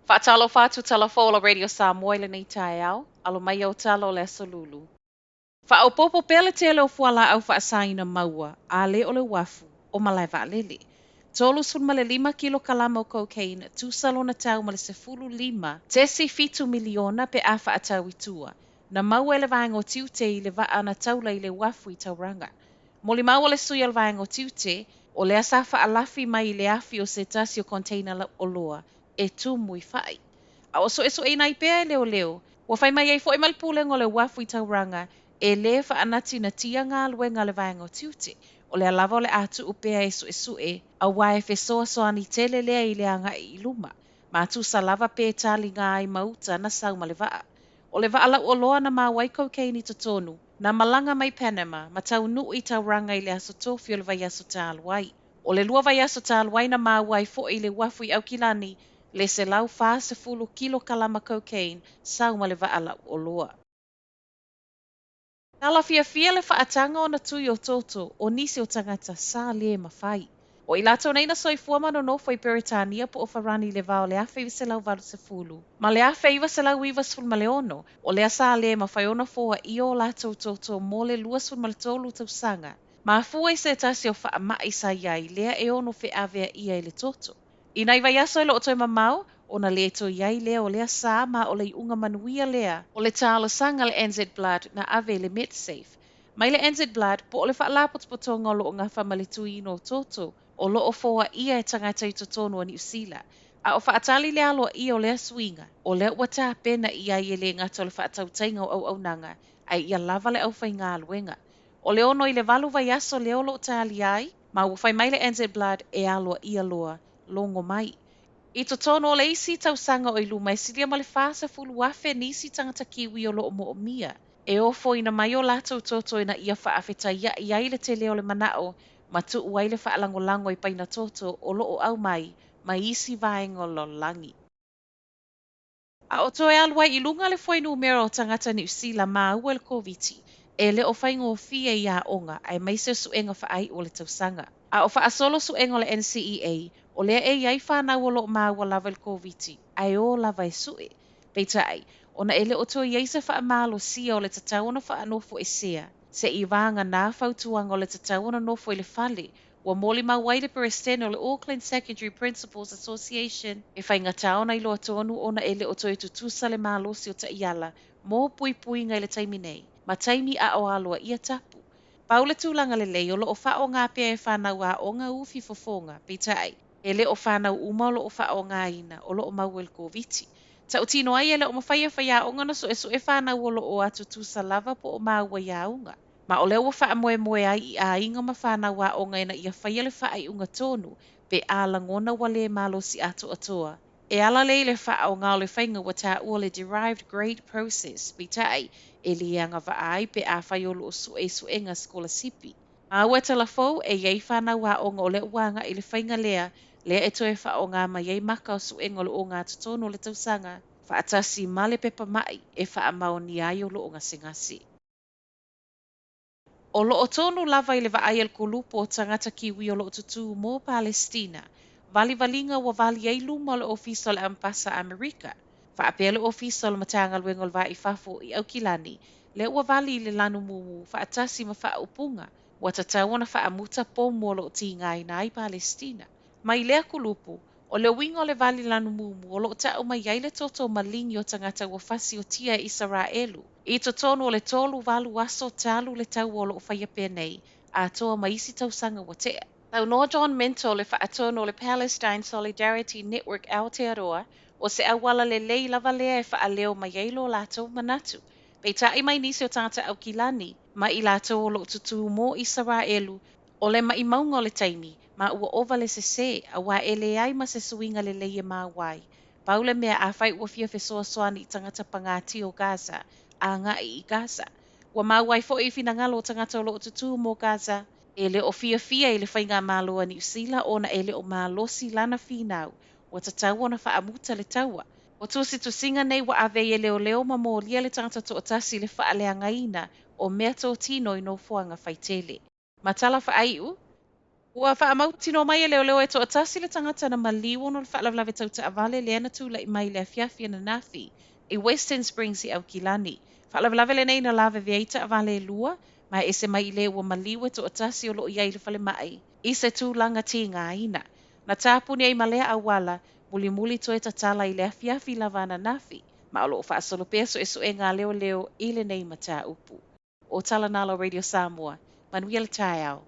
Faatalofa atu Tala Fou o le Radio Samoa i lenei taeao, alo mai au tala o le Aso Lulu. Faaopoopo pea le tele o fualaau faasaina maua a le o le uafu o Malaevaalele. 35 kilokalama o cocaine, tusa lona tau ma le 15.7 miliona pe a faatau i tua, na maua e le Vaega o Tiute i le vaa na taula i le uafu i Tauranga. Molimau a le sui o le Vaega o Tiute, o lea sa faalafi mai i le afi o se tasi o container oloa e tumu i fa'i. A o suesueina ai pea e leoleo, ua fai mai ai foi ma le Pulega o le Uafu i Tauranga e lē faanatinatia galuega a le Vaega o Tiute, o lea lava o le a tuu pea e suesue, auā e fesoasoani tele lea i le agaʻi i luma, ma tusa lava pe taliga ai ma uta na sau ma le vaa. O le vaa lauoloa na maua ai cocaine i totonu, na malaga mai Panama ma taunuu i Tauranga i le aso Tofi o le vaiaso talu ai. O le 2 vaiaso talu ai na maua ai foi i le uafu i Aukilani le 140 kilokalama cocaine sau ma le vaa lauoloa. Tala fiafia le faataga ona tui o toto o nisi o tagata sa lē mafai. O i latou nei na soifua ma nonofo i Peretania po o Farani i le va o le 1980 ma le 1996, o lea sa lē mafai ona foaia o latou toto mo le 23 tausaga. Mafua i se tasi o faama'i sa i ai lea e ono feaveaia i le toto. I nai vaiaso e le o toe mamao, ona lē toe i ai lea o lea sa ma o le iuga manuia lea o le talosaga a le NZ Blood na ave i le Medsafe. Mai le NZ Blood po o le faalapotopotoga o lo o gafa ma le tuiina o toto o lo o foaia e tagata i totonu o Niu Sila. A o faatali le aloaia o lea suiga, o lea ua tapena i ai e lē gata o le faatautaiga o auaunaga, ae ia lava le aufaigaluega. O le 6 i le 8 vaiaso lea o lo o talia ai, ma ua fai mai le NZ Blood e aloaia loa, logo mai. I totonu o le isi tausaga o i luma e silia ma le 40,000 nisi tagata Kiwi o lo o moomia e ofoina mai o latou toto ina ia faafetaiaʻi ai le tele o le manaʻo ma tuu ai le faalagolago i paina toto o lo o aumai mai isi vaega o le lalolagi. A o toe alu ai i luga le fuainumera o tagata Niu Sila maua i le Koviti, e le o faigofie i aoga aemaise o suega faaiu o le tausaga. A o faasolo suega o le NCEA, o lea e i ai fanau o lo o maua lava i le Koviti, ae o lava e sue. Peitai, ona e le o toe i ai se faamalosia o le tatau ona faanofoesea, seia vagana fautuaga o le tatau ona nofo i le fale, ua molimau ai le Peresetene o le Auckland Secondary Principals Association e faigata ona iloa tonu ona e le o toe tutusa le malosi o taiala mo puipuiga i le taimi nei, ma taimi a o aloaia tapu. Pau le tulaga lelei o lo o faaaoga pea e fanau aoga ufi fofoga, peitai, e le o fanau uma o lo o faaaogaina o lo o maua i le Koviti. Tautino ai e le o mafai e faiaoga ona suesue fanau o lo o atutusa lava po o maua i auga. Ma o lea ua faamoemoe ai i aiga ma fanau aoga ina ia faia le faaiuga tonu pe a lagona ua lē malosi atoatoa. E ala lea i le faaaoga o le faiga ua taua o le derived grade process, peitai, e lē agavaa ai pe afai o lo o sue i suega sikolasipi. Maua e Tala Fou e i ai fanau aoga o lea ua agai i le faiga lea, lea e toe faaaoga mai ai maka o suega o le ogatotonu o le tausaga, faatasi ma le pepa ma'i e faamaonia ai o lo o gasegase. O lo o tonu lava i le vaai a le kulupu o tagata Kiwi o lo o tutū mo Palestina, valivaliga ua vali ai luma o le Ofisa o le Ambasa Amerika. Faapea le Ofisa o le Matagaluega o le Va i Fafo i Aukilani, lea ua vali i le lanumumu faatasi ma faaupuga, ua tatau ona faamuta pomu o lo o tigaina ai Palestina. Mai lea kulupu, o le uiga o le vali lanumumu o lo o tau mai ai le toto maligi o tagata ua fasiotia e Isaraelu i totonu o le 38 aso talu le taua o lo o faia pea nei, atoa ma isi tausaga ua tea. Saunoa John Minto, le faatonu o le Palestine Solidarity Network Aotearoa, o se auala lelei lava lea e faaleo mai ai lo latou manatu. Peitai mai nisi o tagata Aukilani, ma i latou o lo o tutū mo Isaraelu, o le maimauga o le taimi, ma ua ova le sesē, auā e leai ma se suiga lelei e maua ai. Pau le mea afai ua fia fesoasoani i tagata pagatia o Gaza, agaʻi i Gaza. Ua maua ai foi i finagalo o tagata o lo o tutū mo Gaza, e le o fiafia i le faigamalo a Niu Sila ona e le o malosi lana finau, ua tatau ona faamuta le taua. O tusitusiga nei ua ave ai e leoleo ma molia le tagata toatasi i le faaleagaina o meatotino i nofoaga faitele. Ma tala faaiu. Ua faamautinoa mai e leoleo e toatasi le tagata na maliu ona o le faalavelave tau taavale lea na tulai mai i le afiafi ananafi i Western Springs i Aukilani. Faalavelave lenei na lavevea ai taavale e lua, ma e ese mai i le ua maliu e toatasi o lo o i ai i le falemai i se tulaga tigaina. Na tapuni ai ma lea auala mulimuli toe tatala i le afiafi lava ananafi, ma o lo o faasolo pea suesuega a leoleo i lenei mataupu. O Tala Nalo Radio Samoa, manuia le taeao.